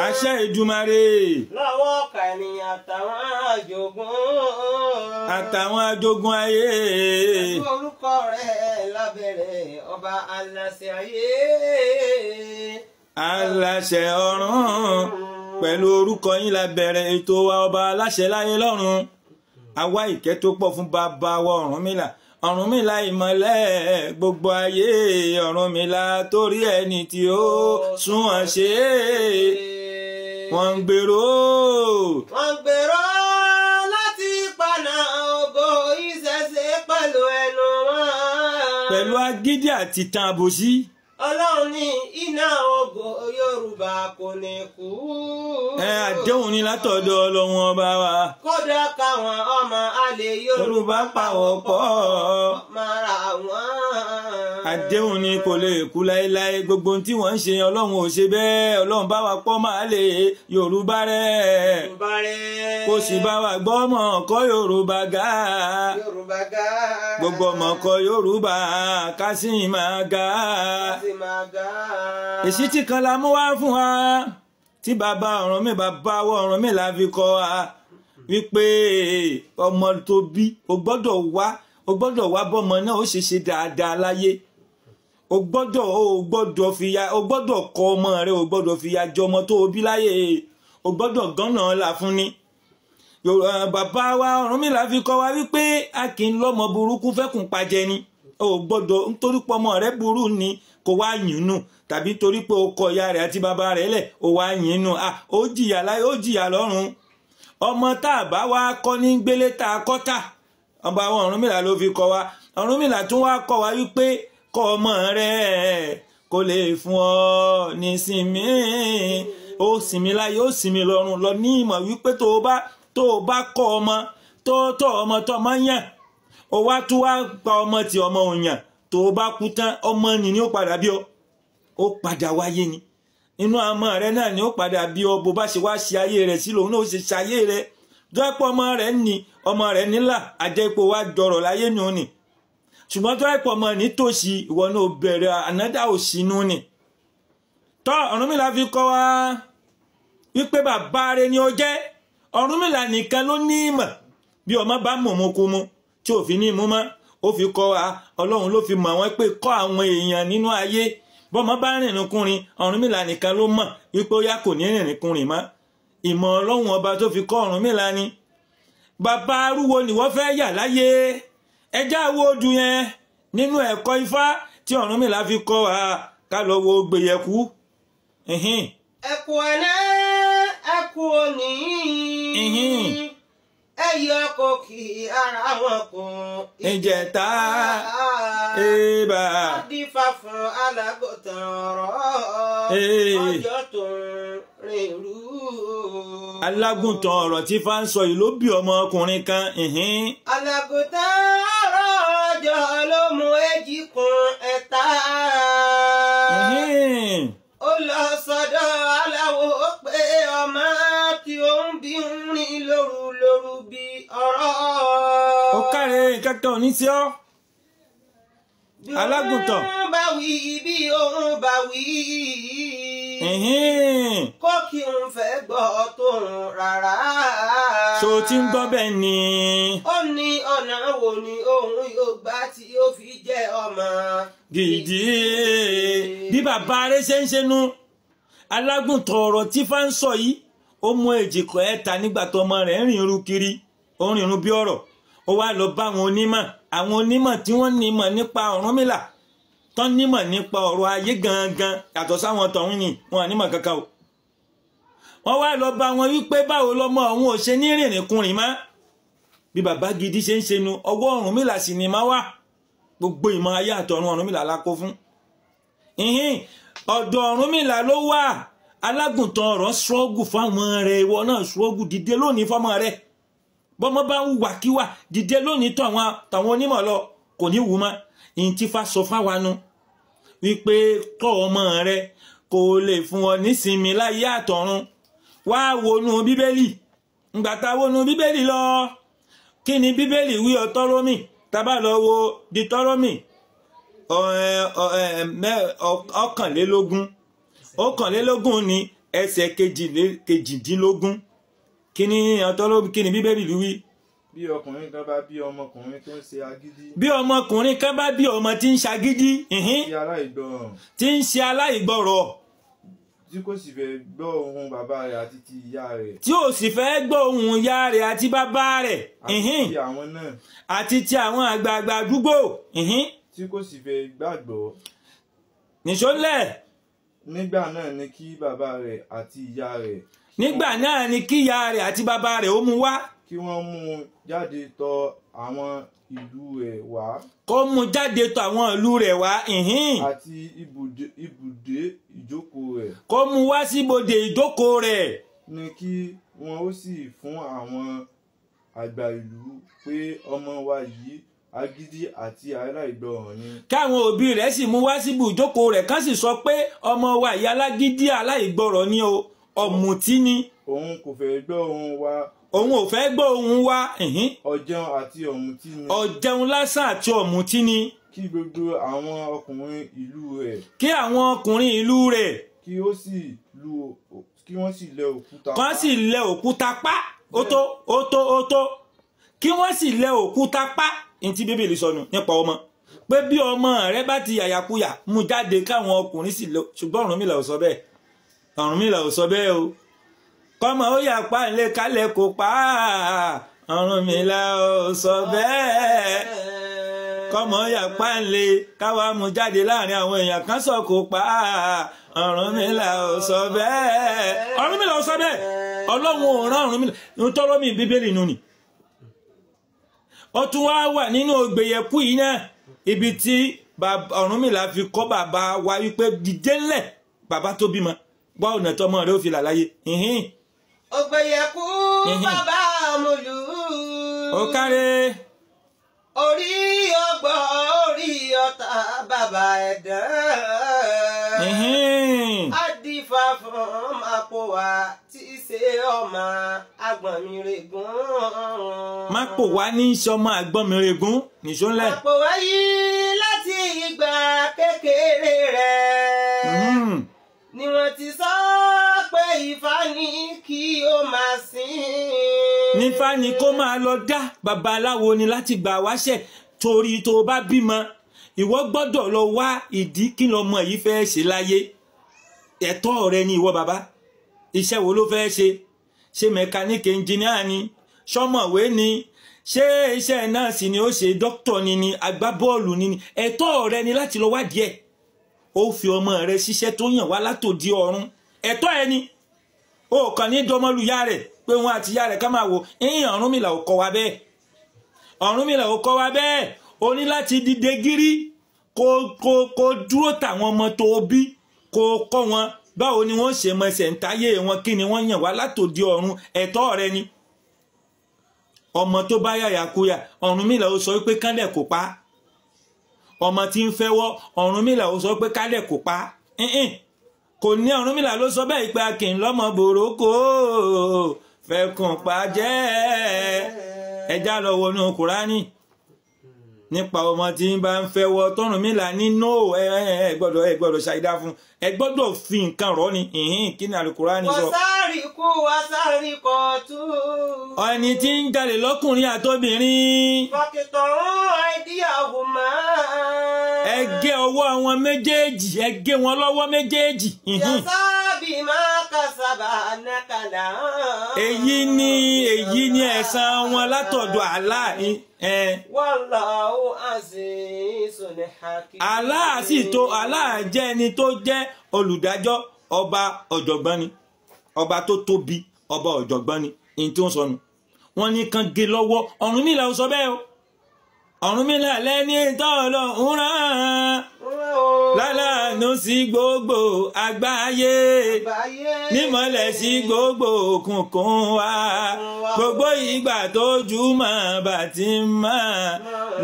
Àṣẹ Èdùmàrè. Lọ́wọ́ kàníyàn àtàwọn àjogún. Àtàwọn àjogún ayé. Pẹ̀lú orúkọ rẹ̀ lábẹ́rẹ̀ ọba aláṣẹ ayé. Aláṣẹ ọ̀run. Pẹ̀lú orúkọ yín la bẹ̀rẹ̀ ètò wa ọba aláṣẹ láyé lọ́run. Àwa ìkẹ́ tó pọ̀ fún bàbá wa Ọ̀rúnmìlà. Ọ̀rúnmìlà ìmọ̀lẹ̀ gbogbo ayé. Ọ̀rúnmìlà torí ẹni tí ó sunwọ̀n ṣe. Wọ́n ń gbèrò. Wọ́n ń gbèrò láti paná ògo ìṣẹ̀ṣe pẹ̀lú ẹnu wọn. Pẹ̀lú agídí àti tan àbòsí. Ọlọ́run ní iná ògo Yorùbá kò ní kú. Ẹ àdéhùn ni látọ̀dọ̀ Ọlọ́run ọba wa. Kódà káwọn ọmọ àlè Yorùbá pàwọ̀ pọ̀. Mara wọn. Àdéhùn ni kò lè kú láéláé. Gbogbo ohun tí wọ́n ń ṣe Ọlọ́run ò ṣe bẹ́ẹ̀. Ọlọ́run bá wa pọ̀ máa lè Yorùbá rẹ̀. Yorùbá rẹ̀. Kò sì bá wa gbọ́ ọmọ ọkọ Yorùbá ga. Yorùbá ga. Gbogbo ọmọ ọkọ Yorùbá ká sì máa ga. Èsì tí kan la mú wá fún wa tí bàbá Ọ̀rúnmìlà bàbá wa Ọ̀rúnmìlà fi kọ́ wa wípé ọmọ tó bí o gbọ́dọ̀ wá bọ́mọ náà ó ṣe ṣe dáadáa láyé. O gbọ́dọ̀ fìyà o gbọ́dọ̀ kọ́ ọmọ rẹ o gbọ́dọ̀ fìyà jẹ ọmọ tó bí láyé o gbọ́dọ̀ gánà là fún ni. Bàbá wa Ọ̀rúnmìlà fi kọ́ wa wípé a kì í lọ́mọ burúkú fẹ́kùn pajẹ ni. O gbọ́dọ̀ nítorí pé ọmọ rẹ burú ni kò wá yín nù tàbí torí pé o kọ ìyá rẹ àti bàbá rẹ lẹ̀ o wá yín nù. Ó jìyà láyé ó jìyà lọ́run. Ọmọ tá a bá wá kọ́ ní gbélé tá a kọ́ tà ọba àwọn Ọ̀rúnmìlà ló fi kọ́ wa. Ọ̀rúnmìlà tún wá kọ́ wa wípé kọ́ ọmọ rẹ kó lè fún ọ nísinmi. Ó sinmi láyé ó sinmi lọ́run. Lọ ní ìmọ̀ wípé tó o bá kọ́ ọmọ tó tọ́ ọmọ tó ọmọ yàn ó wá tún wá pa ọmọ tí ọmọ òyàn tó o bá kú tán ọmọ ni ó padà bí ọ. Ó padà wáyé ni inú ọmọ rẹ náà ni ó padà bí ọ. Bó bá ṣe wá ṣe ayé rẹ sí lòun náà ó ṣe ṣayé rẹ. Dọ́pọ̀ ọmọ rẹ ní ọmọ rẹ nílà àjẹpọ̀ wá jọrọ̀ láyé nù ni. Ṣùgbọ́n dọ́pọ̀ ọmọ ní tòṣì ìwọ náà bẹ̀rẹ̀ ànádà òṣìnú ni. Tọ́ Ọ̀rúnmìlà fi kọ́ wa wípé bàbá rẹ ni ó jẹ́. Ọ̀rúnmìlà nìkan ló ní ìmọ̀ bí ọmọ bá mọ̀mọ́kú mu tí ò fi ní mú mọ́. Ó fi kọ́ wa Ọlọ́run ló fi mọ̀ wọ́n pé kọ́ àwọn èèyàn nínú ayé. Bọ́mọ bá rìnrìnkúnrin Ọ̀rúnmìlà nìkan ló mọ̀ wípé ó yá kò ní rìnrìnkúnrin mọ́. Ìmọ̀ Ọlọ́run ọba tó fi kọ́ Ọ̀rúnmìlà ni. Bàbá arúwo ni wọ́n fẹ́ yà láyé. Ẹjá wo odù yẹn nínú ẹ̀kọ́ Ifá tí Ọ̀rúnmìlà fi kọ́ wa ká lọ wo gbèyẹ̀kú. Ẹ̀kú ẹ̀ná ẹ̀kú òní. Ẹyọ kò kí ara wọn kún. Ìjẹta èèbà. Adífá fún alágùntàn ọ̀rọ̀. Ọjọ́ tó ń rìn rú. Alágùntàn ọ̀rọ̀ tí Ifá ń sọ yìí ló bí ọmọkùnrin kan. Alágùntàn ọ̀rọ̀ ọjọ́ ló mú èjì kún ẹ̀ta. Ó lọ sọ́dọ̀ aláwo pé ọmọ tí ó ń bí ń rìn lóru lóru bí ọ̀rọ̀. Ó káre kẹ́kẹ́ òní sí ọ́. Alágùntàn. Bí òun bá wí bí òun bá wí. Kó kí n fẹ́ gbọ́ tóun rárá. Ṣó ti ń gbọ́ bẹ́ẹ̀ ni. Ó ní ọ̀nà wo ni òun yóò gbà tí ó fi jẹ́ ọmọ gidi. Bí bàbá rẹ̀ ṣe ń ṣe nu. Alágùntàn ọ̀rọ̀ tí Ifá ń sọ yìí ó mú èjìkọ̀ ẹ̀ta nígbà tó ọmọ rẹ̀ ń rìn irun kiri. Ó ń rìn irun bí ọ̀rọ̀. Ó wá lọ bá àwọn onímọ̀. Àwọn onímọ̀ tí wọ́n nímọ̀ nípa Ọ̀rúnmìlà tán nímọ̀ nípa ọ̀rọ̀ ayé gangan yàtọ̀ sáwọn tọ̀hún ni wọn nímọ̀ kankan o. Wọ́n wá lọ bá wọn wípé báwo lọmọ òun ò ṣe ní rìnrìnkúrìn mọ́. Bí bàbá gidi ṣe ń ṣe nu ọwọ́ Ọ̀rúnmìlà sì ni máa wà. Gbogbo ìmọ̀ ayé àtọ̀run Ọ̀rúnmìlà la kó fún. Ọ̀dọ̀ Ọ̀rúnmìlà ló wà. Alágùntàn ọ̀rọ̀ ṣọ́ọ̀gù fáwọn rẹ̀. Ìwọ náà ṣọ́ọ̀gù dìde lónìí fọ́mọ rẹ̀. Bọ́mọ bá ń wàkíwà dìde lónìí tàwọn onímọ̀ lọ kò ní wù mọ́. Ìyìn tí Ifá sọ fáwa nu wípé tọ́ ọmọ rẹ kò lè fún ọ nísinmi láyé àtọ̀run. Wá wọnú Bíbélì. Ǹgbà tá wọnú Bíbélì lọ kí ni Bíbélì wí Ọtọ́rómì? Tá bá lọ wo Deuteronomy 21 ni ẹsẹ̀ kejìdínlógún. Kí ni ọtọ́lọ́, kí ni Bíbélì wí? Bí ọkùnrin kan bá bí ọmọkùnrin tó ń ṣe agídí. Bí ọmọkùnrin kan bá bí ọmọ tí ń ṣagídí. Tí aláìgbọràn. Tí ń ṣe aláìgbọràn. Tí kò sì fẹ́ gbọ́ ohùn bàbá rẹ̀ àti ti ìyá rẹ̀. Tí ò sì fẹ́ gbọ́ ohùn ìyá rẹ̀ àti bàbá rẹ̀. Àti ti àwọn náà. Àti ti àwọn àgbààgbà àdúgbò. Tí kò sì fẹ́ gbàgbọ́. Nìṣó ńlẹ̀. Nígbà náà ni kí bàbá rẹ̀ àti ìyá rẹ̀. Nígbà náà ni kí ìyá rẹ̀ àti bàbá rẹ̀ ó mú wá. Kí wọ́n mú un jáde tọ̀ àwọn ìlú rẹ̀ wá. Kó mú jáde tọ̀ àwọn ìlú rẹ̀ wá. Àti ibùdó ìjókòó rẹ̀. Kó mú wá síbodè ìjókòó rẹ̀. Ní kí wọ́n ó sì fún àwọn àgbà ìlú pé ọmọ wa yìí agídí àti aláìgbọràn ni. Káwọn òbí rẹ̀ sì mú wá síbi ìjókòó rẹ̀ kán sì sọ pé ọmọ wa yìí alágídí aláìgbọràn ni o, ọ̀mùtí ni. Òun kò fẹ́ gbọ́ ohùn wa. Òun ò fẹ́ gbọ́ ohùn wa. Ọ̀jẹun àti ọ̀mùtí ni. Ọ̀jẹun lásán àti ọ̀mùtí ni. Kí gbogbo àwọn ọkùnrin ìlú rẹ̀. Kí àwọn ọkùnrin ìlú rẹ̀. Kí wọ́n sì lẹ òkúta pa. Kán sì lẹ òkúta pa. Ó tó ó tó ó tó. Kí wọ́n sì lẹ òkúta pa. Ní tí Bíbélì sọnù nípa ọmọ. Pé bí ọmọ rẹ bá ti yàyàkuyà mú jáde káwọn ọkùnrin sì lọ. Ṣùgbọ́n Ọ̀rúnmìlà ò sọ bẹ́ẹ̀. Ọ̀rúnmìlà ò sọ bẹ́ẹ̀ o. Kọ́mọ ó yà pa ilé kálẹ̀ kó pa á. Ọ̀rúnmìlà ò sọ bẹ́ẹ̀. Kọ́mọ ó yà pa ilé káwa mú jáde láàrin àwọn èèyàn kan sọ kó pa á. Ọ̀rúnmìlà ò sọ bẹ́ẹ̀. Ọ̀rúnmìlà ò sọ bẹ́ẹ̀. Ọlọ́run ò rán Ọ̀rúnmìlà. Tọ́rọ́ mi Bíbélì nù ni. Ó tún wá wà nínú ògbéyẹ̀kú yìí náà. Ibi tí Ọ̀rúnmìlà fi kọ́ bàbá wa wípé dìde ńlẹ̀ bàbá tó bímọ. Gbọ́ ọ̀nà tọmọ rẹ̀ ó fi là láyé. Ògbéyẹ̀kú bàbá mòlú. Ó káre. Orí ọgbọ́ orí ọ̀tá bàbá ẹ̀dán. Adífá fún Mápòwá tí í ṣe ọmọ Àgbọnnìrègún. Mápòwá ní í ṣọmọ Àgbọnnìrègún nìṣó ńlẹ̀. Mápòwá yìí láti ìgbà kékeré rẹ̀ ni wọ́n ti sọ pé Ifá ní kí ó máa sìn. Nífá ni kó máa lọ dá babaláwo ni láti gbà wáṣẹ̀ torí tó bá bímọ ìwọ gbọ́dọ̀ lọ wá ìdí kí lọmọ yìí fẹ́ ṣe láyé. Ẹ̀tọ́ rẹ ni ìwọ bàbá. Iṣẹ́ wo ló fẹ́ ṣe? Ṣé mẹkáníìkì ẹnjìníà ni? Ṣọmọ̀wé ni? Ṣé iṣẹ́ nọ́ọ̀sì ni ó ṣe? Dókítà ni ni? Agbábọ́ọ̀lù ni ni? Ẹ̀tọ́ rẹ ni láti lọ wádìí ẹ̀. Ó fi ọmọ rẹ ṣiṣẹ́ tó yàn wá látòdì ọ̀run. Ẹ̀tọ́ ẹ ni. Ó kàn ní dọmọlúyà rẹ̀ pé wọn àti ìyá rẹ̀ ká máa wò. Ìyìn Ọ̀rúnmìlà ò kọ́ wa bẹ́ẹ̀. Ọ̀rúnmìlà ò kọ́ wa bẹ́ẹ̀. O ní láti dìde gírí kó dúró tàwọn ọmọ tó bí kó kọ́ wọn báwo ni wọ́n ṣe mọ ẹsẹ̀ ń táyé wọn, kí ni wọ́n yàn wá látòdì ọ̀run. Ẹ̀tọ́ rẹ ni. Ọmọ tó bá yàyàkuyà Ọ̀rúnmìlà ó sọ pé kánlẹ̀ kò pa. Ọmọ tí ń fẹ́wọ́ Ọ̀rúnmìlà ó sọ pé kálẹ̀ kò pa. Kò ní Ọ̀rúnmìlà ló sọ bẹ́ẹ̀ pé a kì í lọ́mọ boroko fẹ̀kùn pa jẹ́. Ẹja lọ wọnú Kùránì nípa ọmọ tí ń bá ń fẹ́wọ́ tọ́rùnmìlà ní no ẹ gbọ́dọ̀ ṣàìdá fún ẹ gbọ́dọ̀ fi nǹkan rọ́ ni. Kí ni Àlùkùránì sọ. Wàsáàríkú wàsáàríkọ̀ tú. Ẹni tí ń jalè lọ́kùnrin àtobìnrin. Fọkìtọ̀ ń àìdíyàwó máa. Ẹ gé ọwọ́ wọn méjèèjì, ẹ gé wọn lọ́wọ́ méjèèjì. Yàtàbí máa kàṣàbà nàkàlà. Èyí ni ẹ̀san wọn látọ̀dọ̀ Allah. Wallahu azizun hakim. Allah sì tó, Allah jẹ́ ẹni tó jẹ́ olùdájọ́, ọba ọ̀jọ̀gbọ́n ni, ọba tó tóbi, ọba ọ̀jọ̀gbọ́n ni. Ní tí ó ń sọnù wọ́n ní kan gé lọ́wọ́. Ọ̀rúnmìlà ó sọ bẹ́ẹ̀ o. Ọ̀rúnmìlà lẹ́ni tọ́lọ̀ ń rán lálàánú sí gbogbo àgbáyé, nímọ̀lẹ̀ sí gbogbo òkùnkùn wa, gbogbo ìgbà tójúmọ́ bá ti mọ́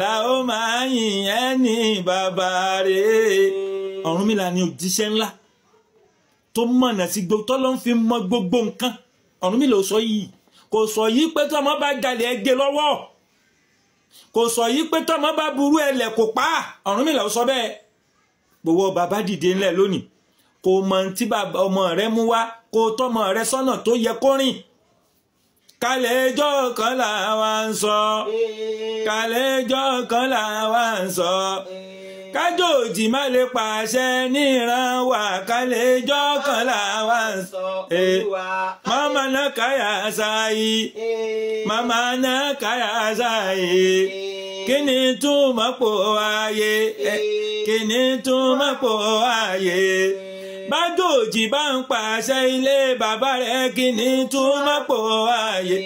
la ó máa yìn ẹ́ ní bàbá rẹ̀. Ọ̀rúnmìlà ni òjíṣẹ́ ńlá tó mọ̀nà sí gbogbo tọ́lọ́ ń fi mọ gbogbo nǹkan. Ọ̀rúnmìlà ò sọ yìí, kò sọ yìí pé tọ́mọ bá jalè ẹ gé lọ́wọ́, kò sọ yìí pé tọ́mọ bá burú ẹlẹ̀ kò pa. Ọ̀rúnmìlà ò sọ bẹ́ẹ̀. Gbogbo bàbá dìde ńlẹ̀ lónìí kò mọ̀ tí ọmọ rẹ̀ mú wá Kó o tọ́mọ rẹ sọ́nà tó yẹ kó rìn. Kàlẹ́jọ́ kan làwa ń sọ. Kàlẹ́jọ́ kan làwa ń sọ. Kájòjì má lè pàṣẹ níran wa. Kàlẹ́jọ́ kan làwa ń sọ. Màmá náà káyà sáyé. Màmá náà káyà sáyé. Kí ni túmọ̀ pò ayé? Kí ni túmọ̀ pò ayé? Bájòjì bá ń pàṣẹ ilé bàbá rẹ̀, kí ni túmọ̀ pò ayé?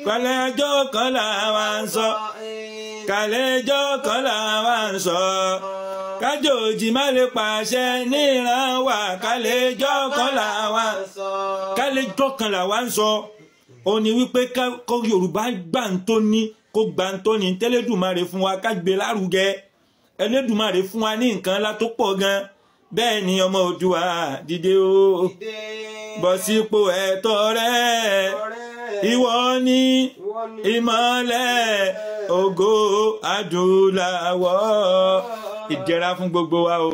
Kàlẹ́jọ́ kan làwa ń sọ. Kàlẹ́jọ́ kan làwa ń sọ. Kájòjì má lè pàṣẹ níran wa. Kàlẹ́jọ́ kan làwa ń sọ. Kàlẹ́jọ́ kan làwa ń sọ. Ó ní wípé kó Yorùbá gbà ń tó ní, kó gbà ń tó ní tẹ́lẹ̀dùmarè fún wa, ká gbé lárugẹ. Ẹlẹ́dùmarè fún wa ní nǹkan ńlá tó pọ̀ gan. Bẹ́ẹ̀ ni ọmọ Oòduà dìde o, bọ̀ sípò ẹ̀tọ́ rẹ. Ìwọ ni ìmọ́lẹ̀ ògo adúláwọ̀. Ìdẹ̀ra fún gbogbo wa o.